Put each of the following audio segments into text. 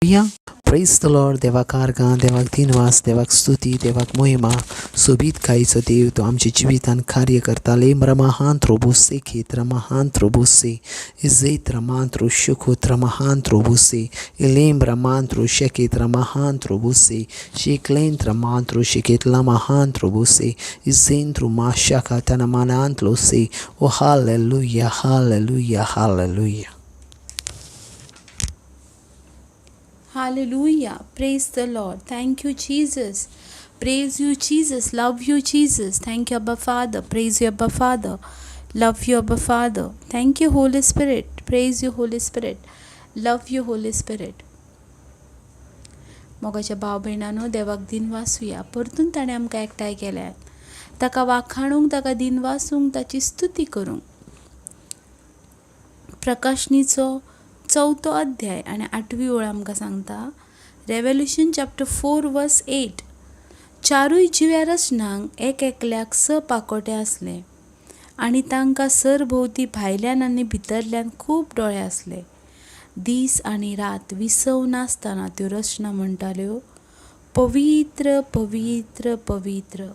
प्रेज the Lord. देवाक आर्गां, देवाक दिनवास, देवाक स्तुती, देवाक मोहिमा. सोबीत कायचो देव तो आमच्या जिवितान कार्य करता. लेम रमाहांत रोबोसे खेत रमाहांत रोबोसे इजैत रमांत रोशुखोत रमाहांत रोबोसे इलेम रमांत रोशकेत रमाहांत रोबोसे शेकलेंत रमांत रोशकेत लमाहांत रोबोसे इजेंत रुमाशाका तनमानांत lose. O hallelujah, hallelujah, hallelujah. Hallelujah. Praise the Lord. Thank you, Jesus. Praise you, Jesus. Love you, Jesus. Thank you, Abba Father. Praise you, Abba Father. Love you, Abba Father. Thank you, Holy Spirit. Praise you, Holy Spirit. Love you, Holy Spirit. मोगाच्या भाव भयणानो, देवाक दिनवासुया. परतून ताणें आमकां एकठांय केल्यात ताका वाखाणूंक, ताका दिनवासूंक, ताची स्तुती करूंक. प्रकाशनीचो चवथो अध्याय आनी आठवी ओळ आमकां सांगता, Revelation chapter 4 verse 8, चारूय जिव्या रचनांक एक एकल्याक स पाकोटे आसले आनी तांकां सरभोंवती भायल्यान आनी भितरल्यान खूब दोळे आसले. दीस आनी रात विसव नासतना त्यो रचना म्हणटाल्यो, पवित्र, पवित्र, पवित्र,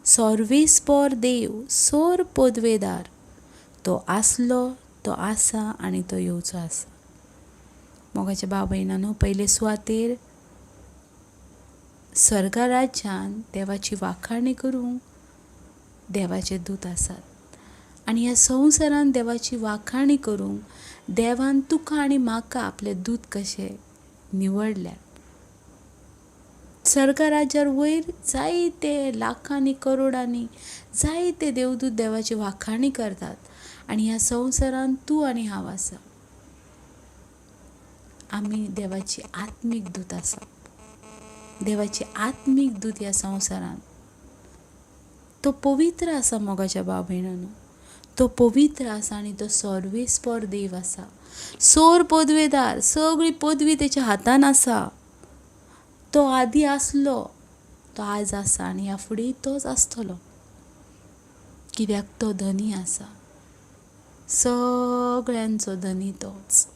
सोर्वेस्पोर देव, सोर पोदवेदार, तो आसलो, तो आसा आनी तो येवचो आसा. मोगाच्या भाव भयणानो, पयले सुवातेर स्वर्गा राज्यान देवाची वाखाणी करूंक देवाचे दूत आसात आनी ह्या संवसारान देवाची वाखाणी करूंक देवान तुका आनी म्हाका आपले दूत कशे निवडल्यात. स्वर्गा राज्यार वयर जायते लाखांनी करोडांनी जायते देवदूत देवाची वाखाणी करतात आनी ह्या संवसारान तूं आनी हांव आसा. आमी देवाची आत्मीक दूत आसा. देवाची आत्मीक दूत ह्या संवसारान. तो पवित्र आसा मोगाच्या भाव भयणानो, तो पवित्र आसा आनी तो सर्वेस्पर देव आसा. सोर पदवेदार, सगळी पदवी तेच्या हातान आसा. तो आदी आसलो, तो आज आसा आनी ह्या फुडें तोच आसतलो, कित्याक तो धनी आसा, सगळ्यांचो धनी तोच.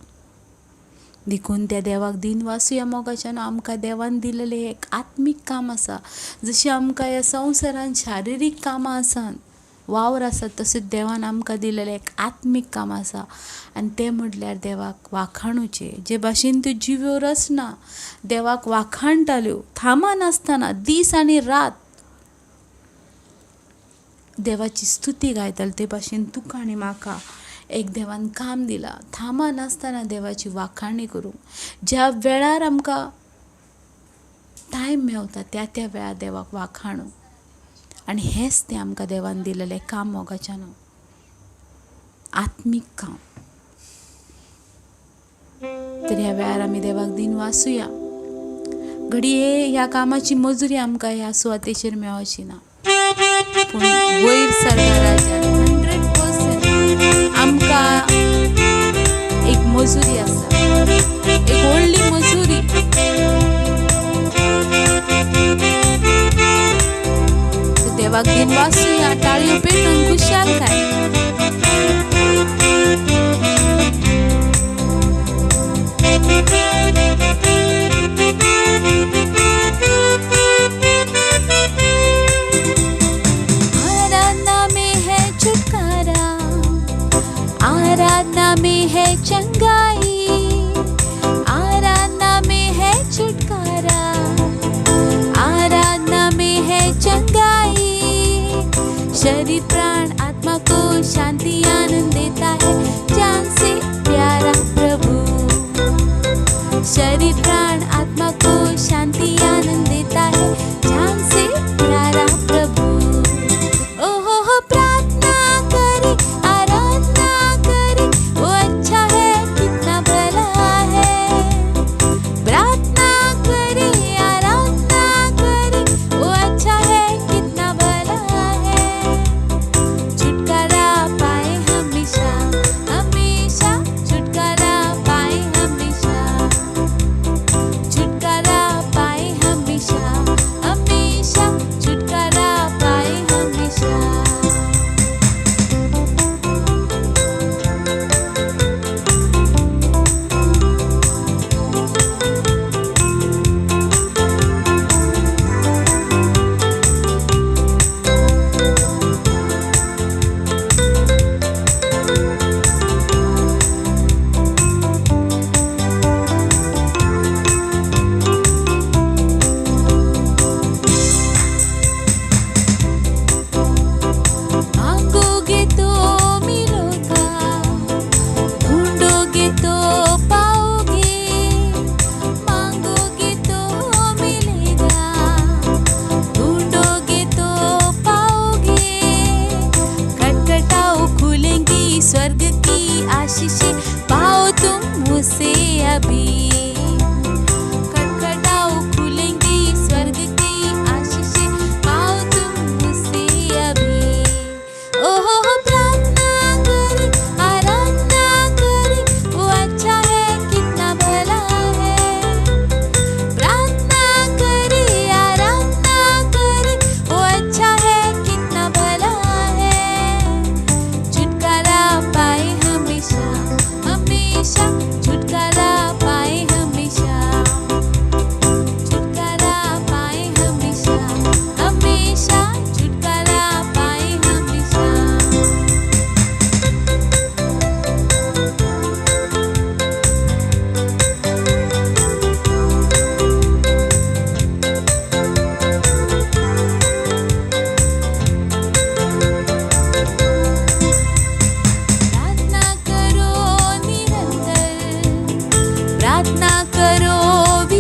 देखून त्या देवाक दिनवासुया मोगाच्यान. आमकां देवान दिलेलें एक आत्मीक काम आसा. जशें आमकां ह्या संवसारान शारिरीक कामां आसात, वावर आसात, तशेंच देवान आमकां दिलेलें एक आत्मीक काम आसा आनी तें म्हटल्यार देवाक वाखाणुचें. जे भाशेन त्यो जिव्यो रचना देवाक वाखाणटाल्यो थांबनासतना, दीस आनी रात देवाची स्तुती गायताल्यो, ते भाशेन तुका आनी म्हाका एक देवान काम दिलां, थांबनासतना देवाची वाखाणी करूंक. ज्या वेळार आमकां टायम मेवता त्या त्या वेळार देवाक वाखाणू आनी हेंच तें आमकां देवान दिलेलें काम मोगाच्यान, आत्मीक काम. तर ह्या वेळार आमी देवाक दिनवासुया. घडये ह्या कामाची मजुरी आमकां ह्या सुवातेचेर मेळची ना, पूण वयर सरकाराच्या 100% आमकां एक मजुरी आसा, एक व्हडली मजुरी. देवाक दिनवासुया, टाळयो पेटून खुशाल काय. आराधना में है छुटकारा, आराधना में है चंगाई, आराधना में है छुटकारा, आराधना में है चंगाई. शरीर प्राण आत्मा को शांति आनंद देता है, जान से प्यारा प्रभु. शरीर प्राण आत्मा को शांति आनंद देता है, जान से प्यारा प्रभु. ओ हो प्रार्थना करे, आराधना करे, वो अच्छा है कितना भला है. प्रार्थना करे, आराधना करे, वो अच्छा है कितना भला है. छुटकारा पाए हमेशा, हमेशा छुटकारा पाए हमेशा, छुटकारा पाए हमेशा, हमेशा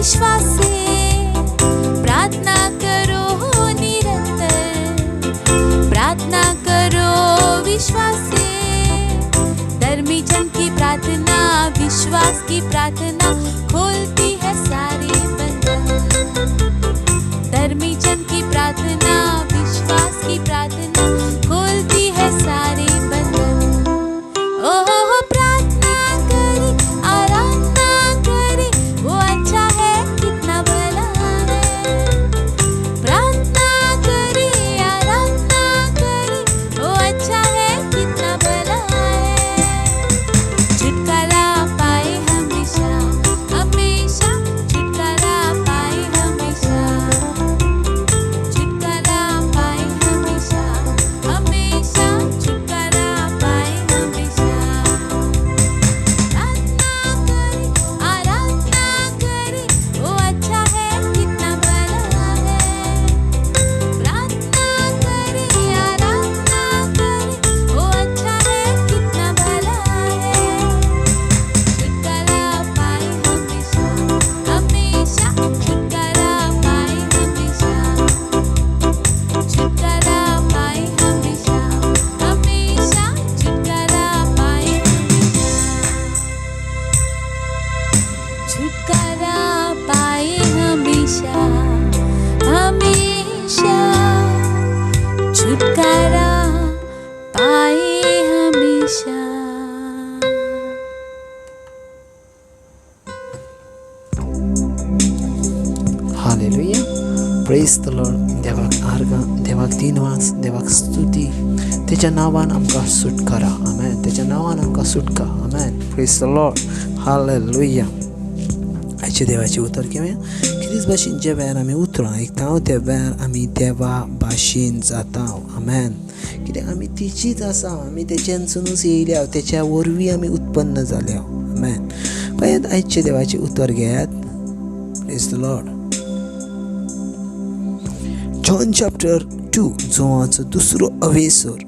विश्वास से, प्रार्थना करो निरंतर, प्रार्थना करो विश्वास से। धर्मी जन की प्रार्थना, विश्वास की प्रार्थना खोलती है सारे बंधन। धर्मी जन की प्रार्थना, विश्वास की प्रार्थना खोलती है सारे बंधन। ओह प्रार्थना करे, आराधना करे, वो अच्छा है कितना भला है। प्रार्थना करे, आराधना करे, वो अच्छा है कितना भला है। छुटकारा पाए हमेशा, हमेशा छुटकारा पाए हमेशा, छुटकारा पाए हमेशा, हमेशा छुटकारा पाए हमेशा। प्रार्थना करे, आराधना करे, वो अच्छा है कितना भला है। प्रार्थना करे, आराधना करे, वो अच्छा है कितना भला है। छुटकारा पाए हमेशा, हमेशा छुटकारा पाए हमेशा, छुटकारा पाए हमेशा, हमेशा छुटकारा पाए हमेशा, छुटकारा पाए हमेशा, हमेशा छुटकारा पाए हमेशा। हालेलुया, प्रेज the Lord. देवाक आर्गां, देवाक दिनवास, देवाक स्तुती। तेच्या नांवान आमकां सुटकारा, आमेन। तेच्या नांवान आमकां सुटका, आमेन। Praise the Lord, hallelujah. आयचें देवाचें उतर घेवया। कितेंच भाशेन ज्या वेळार आमी उतरां आयकता त्या वेळार आमी देवा भाशेन जाता, आमेन। कित्याक आमी तेचीच आसा, आमी तेच्यानसुनूच येयल्या, तेच्या वरवीं आमी उत्पन्न जाल्या, आमेन। पळयात आयचें देवाचें उतर घेयात। Praise the Lord. John chapter 2, जोवाचो दुसरो अवेसर,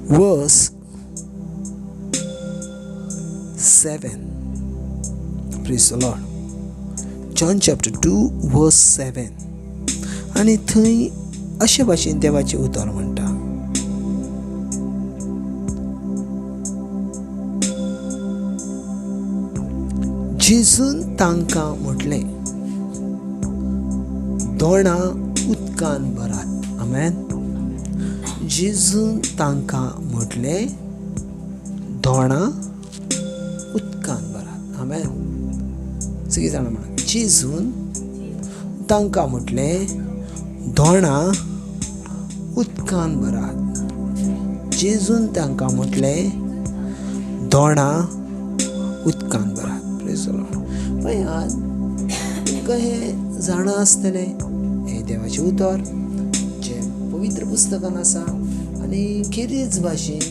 verse 7. Praise the Lord. John chapter 2 verse 7. आनी थंय अशे भाशेन देवाचें उतर म्हणटा, जेजून तांकां म्हटलें, दोणां उदकान भरात, आमेन। जेजून तांकां म्हटलें, दोणां उदकान भरात, आमेन। सगळीं जाणां म्हणा, जेजून तांकां म्हटलें, दोणां उदकान भरात। जेजून तांकां म्हटलें, दोणां उदकान भरात। Praise the Lord. पळयात, तुमकां हें जाणा आसतलें, हें देवाचें उतर जें पवित्र पुस्तकान आसा। आनी खेरीज भाशेन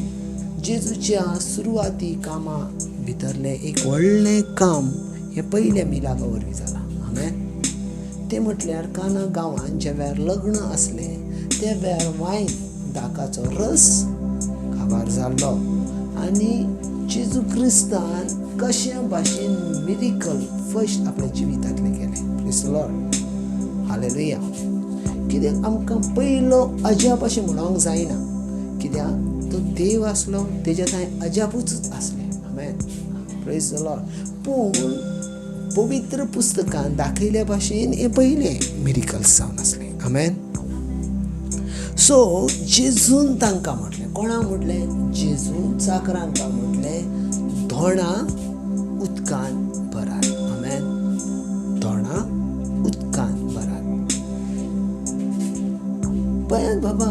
जेजूच्या सुरवाती कामां भितरलें एक व्हडलें काम हें पयल्या मिलाका वरवीं जालां, आमेन। तें म्हटल्यार काना गांवांत ज्या वेळार लग्न आसलें त्या वेळार वायन दाकाचो रस काबार जाल्लो आनी जेजू क्रिस्तान कशा भाशेन मिरिकल फर्स्ट आपल्या जिवितांतलें केलें। Praise the Lord, hallelujah. कित्याक आमकां पयलो अजाप अशें म्हणूंक जायना, कित्याक तो देव आसलो, तेज्या थंय अजापूच आसलें, आमेन। Praise the Lord. पूण पवित्र पुस्तकान दाखयल्या भाशेन हें पयलें मिरिकल्स जावन आसलें, आमेन। सो जेजून तांकां म्हटलें, कोणाक म्हटलें? जेजून चाकरांकां म्हटलें, दोणां उदकान भरात, आमेन। दोणां उदकान भरात। पळयात बाबा,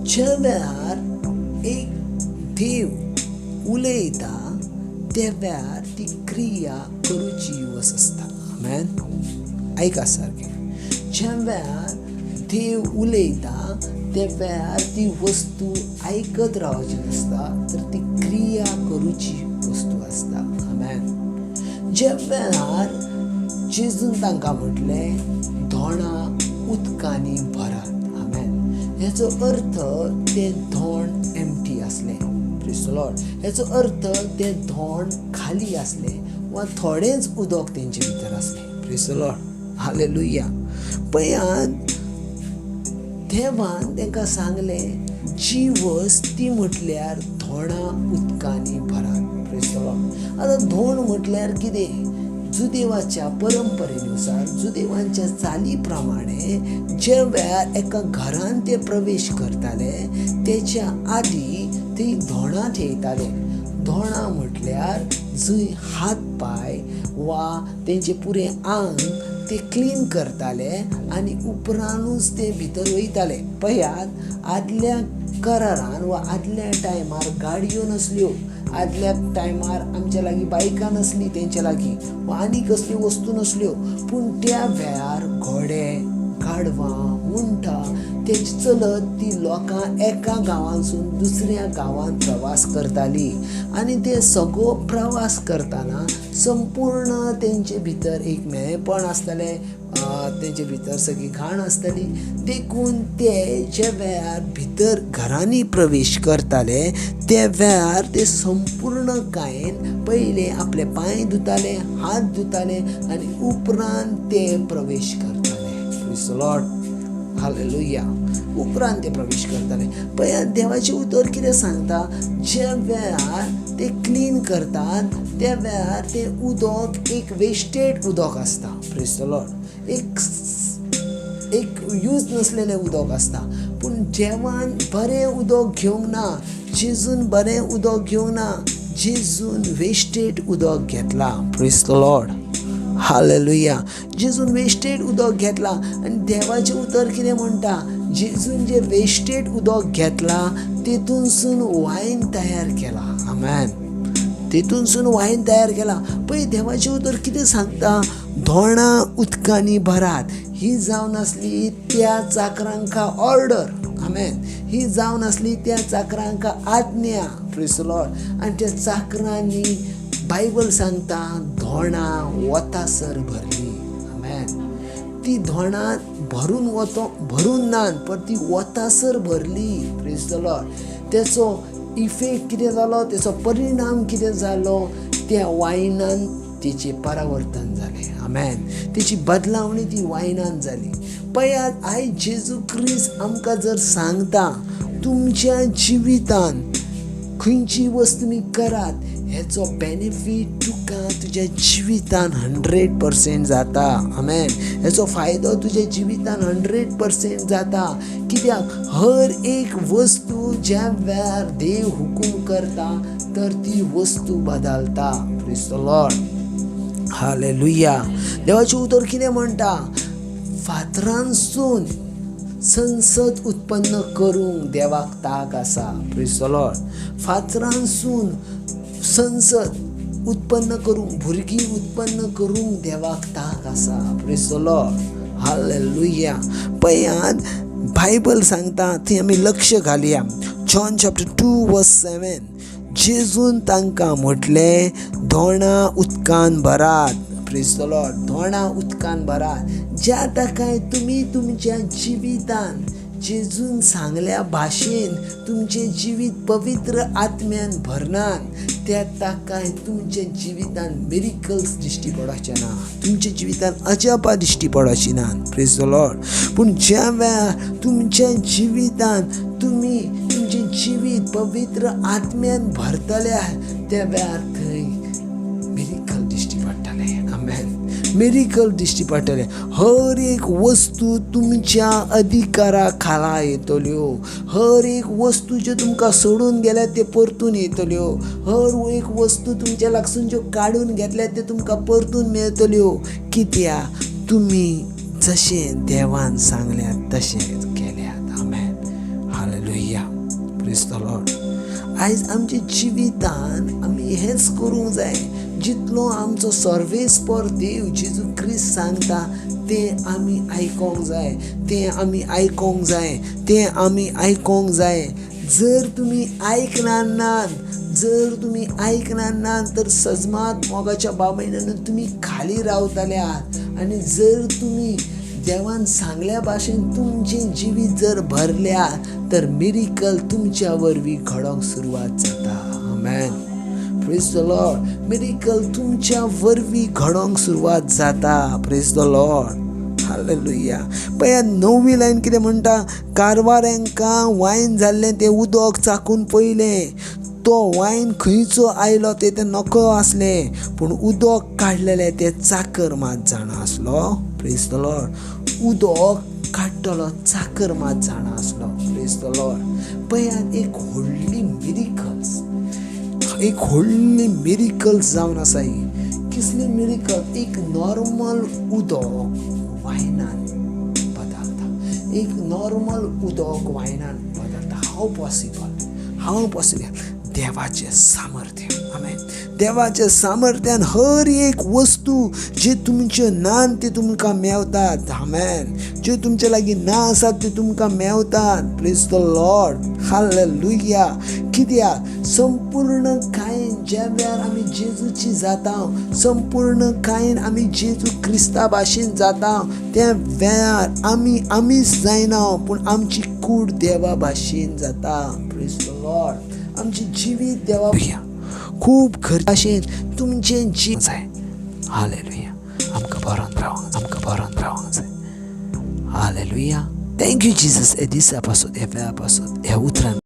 ज्या वेळार एक देव उलयता त्या वेळार ती क्रिया करूची वस आसता, आमेन। आयका सारकें, ज्या वेळार देव उलयता त्या वेळार ती वस्तू आयकत रावची नासता, तर ती क्रिया करूची वस्तू आसता, आमेन। ज्या वेळार जेजून तांकां म्हटलें, दोणां उदकांनी भरात, आमेन, हेचो अर्थ तें धोण एम्प्टी आसलें. प्रेज the Lord. हेचो अर्थ ते धोंड खाली आसले वा थोडेंच उदक तेंचे भितर आसलें. Praise the Lord. Hallelujah. पळयात, देवान तांकां सांगलें जी वस्त ती म्हटल्यार धोणां उदकांनी भरात. Praise the Lord. आतां धोण म्हटल्यार कितें? जुदेवाच्या परंपरेनुसार, जुदेवांच्या चाली प्रमाणे ज्या वेळार एका घरान ते प्रवेश करताले तेच्या आदी ती धोणां थेयताले. धोणां म्हटल्यार जंय हात पांय वा तेंचे पुरें आंग ते क्लीन करताले आनी उपरांतूच ते भितर वयताले. पळयात, आदल्या करारान वा आदल्या टायमार गाडयो नासल्यो, आदल्या टायमार आमच्या लागीं बायकां नासलीं तेंच्या लागीं वा आनी कसल्यो वस्तू नासल्यो, पूण त्या वेळार घोडे, गाडवां, उंटां ते चलत ती लोकां एका गांवांसून दुसऱ्या गांवांत प्रवास करताली आनी ते सगळो प्रवास करतना संपूर्ण तेंचे भितर एक मेळेपण आसतालें, तेंचे भितर सगळी घाण आसताली. देखून ते जे वेळार भितर घरांनी प्रवेश करताले त्या वेळार ते संपूर्ण कायेन पयले आपले पांय धुताले, हात धुताले आनी उपरांत ते प्रवेश करताले. Praise the Lord. Hallelujah. उपरांत ते प्रवेश करताले. पळयात, देवाचें उतर कितें सांगता, ज्या वेळार ते क्लीन करतात त्या वेळार ते उदक एक वेस्टेड उदक आसता. Praise the Lord. एक यूज नासलेलें उदक आसता, पूण देवान बरें उदक घेवंक ना, जेजून बरें उदक घेवंक ना, जेजून वेस्टेड उदक घेतलां. Praise the Lord. Hallelujah. जेजून वेस्टेड उदक घेतलां आनी देवाचें उतर कितें म्हणटा, जेजून जें वेस्टेड उदक घेतलां तेतूनसून वायन तयार केलां. आमेन. तेतूनसून वायन तयार केलां. पळय, देवाचें उतर कितें सांगता, धोणां उदकांनी भरात. ही जावन आसली त्या चाकरांका ऑर्डर. आमेन. ही जावन आसली त्या चाकरांका आज्ञा. Praise the Lord. आनी त्या चाकरांनी बायबल सांगता धोणां वतासर भरली. आमेन. ती धोणां भरून वतो भरून ना, पण ती वतासर भरली. Praise the Lord. तेचो इफेक्ट कितें जालो, तेचो परिणाम कितें जालो, त्या वायनान तेचें परावर्तन जालें. आमेन. तेची बदलावणी ती वायनान जाली. पळयात, आयज जेजू क्रिस्त आमकां जर सांगता तुमच्या जिवितान खंयची वस्त तुमी करात हेचो बेनिफीट तुका तुज्या जिवितान 100% जाता. आमेन. हेचो फायदो तुज्या जिवितान 100% जाता. कित्याक हर एक वस्तू ज्या वेळार देव हुकूम करता तर ती वस्तू बदलता. Praise the Lord. Hallelujah. देवाचें उतर कितें म्हणटा, फातरांसून संसद उत्पन्न करूंक देवाक ताक आसा. Praise the Lord. फातरांसून संसद उत्पन्न करूंक, भुरगीं उत्पन्न करूंक देवाक ताक आसा. Praise the Lord. Hallelujah. पळयात, बायबल सांगता थंय आमी लक्ष घालया. जॉन चॅप्टर 2 वर्स 7, जेजून तांकां म्हटलें धोणां उदकान भरात. Praise the Lord. धोणां उदकान भरात. ज्या ताकाय तुमी तुमच्या जिवितान जेजून सांगल्या भाशेन तुमचें जिवीत पवित्र आत्म्यान भरनात त्या ताकाय तुमच्या जिवितान मिरिकल्स दिश्टी पडोवचें ना, तुमच्या जिवितान अजापां दिश्टी पडोवचीं ना. Praise the Lord. पूण ज्या वेळार तुमच्या जिवितान तुमी तुमचें जिवीत पवित्र आत्म्यान भरतले त्या वेळार थंय मिरिकल दिश्टी पडटलें. आमेन. मिरिकल दिश्टी पडटलें. हर एक वस्तू तुमच्या अधिकारा खाला येतल्यो. हर एक वस्तू ज्यो तुमकां सोडून गेल्यात त्यो परतून येतल्यो. हर एक वस्तू तुमच्या लागसून ज्यो काडून घेतल्यात त्यो तुमकां परतून मेळटल्यो. कित्याक तुमी जशें देवान सांगल्यात तशें केल्यात. आमेन. हालेलुया. Praise the Lord. आयज आमच्या जिवितान आमी हेंच करूंक जाय. जितलो आमचो सर्वेस्पर देव जेजू क्रिस्त सांगता तें आमी आयकोंक जाय, तें आमी आयकोंक जाय, तें आमी आयकोंक जाय. जर तुमी आयकना नात, जर तुमी आयकना नात तर सजमात मोगाच्या बाबायन तुमी खाली रावतले आहात. आनी जर तुमी देवान सांगल्या भाशेन तुमचें जिवीत जर भरल्या तर मिरिकल तुमच्या वरवीं घडोवंक सुरवात जाता. आमेन. Praise the Lord. Miracle तुमच्या वरवीं घडोवंक सुरवात जाता. Praise the Lord. हालेलुया. पळयात णववी लायन कितें म्हणटा, कारवाऱ्यांकां वायन जाल्लें तें उदक चाखून पळयलें. तो वायन खंयचो आयलो तें ते नकळो आसलें, पूण उदक काडलेलें तें चाकर मात जाणा आसलो. Praise the Lord. उदक काडटलो चाकर मात जाणा आसलो. Praise the Lord. पळयात एक व्हडली मिरिकल्स, एक व्हडली मिरिकल्स जावन आसा ही. किसली मिरिकल? एक नॉर्मल उदक वायनान बदलता, एक नॉर्मल उदक वायनान बदलता. How possible? How possible? देवाचें सामर्थ्य. आमेन. देवाच्या सामर्थ्यान हर एक वस्तू जी तुमच्यो ना ती तुमकां मेवतात. आमेन. ज्यो तुमचे लागीं ना आसात त्यो तुमकां मेवतात. Praise the Lord. हालेलुया. कित्याक संपूर्ण कायन ज्या वेळार आमी जेजूची जाता, संपूर्ण कायन आमी जेजू क्रिस्ता भाशेन जाता, त्या वेळार आमी आमीच जायना, पूण आमची कूड देवा भाशेन जाता. Praise the Lord. आमची जिवीत देवा खूब खर भाशेन तुमचें जीव जाय. हालेलुया. आमकां बरोवन रावंक, आमकां बरोवन रावंक जाय. हालेलुया. Thank you Jesus. हे दिसा पासून, ह्या वेळा पासून, ह्या उतरान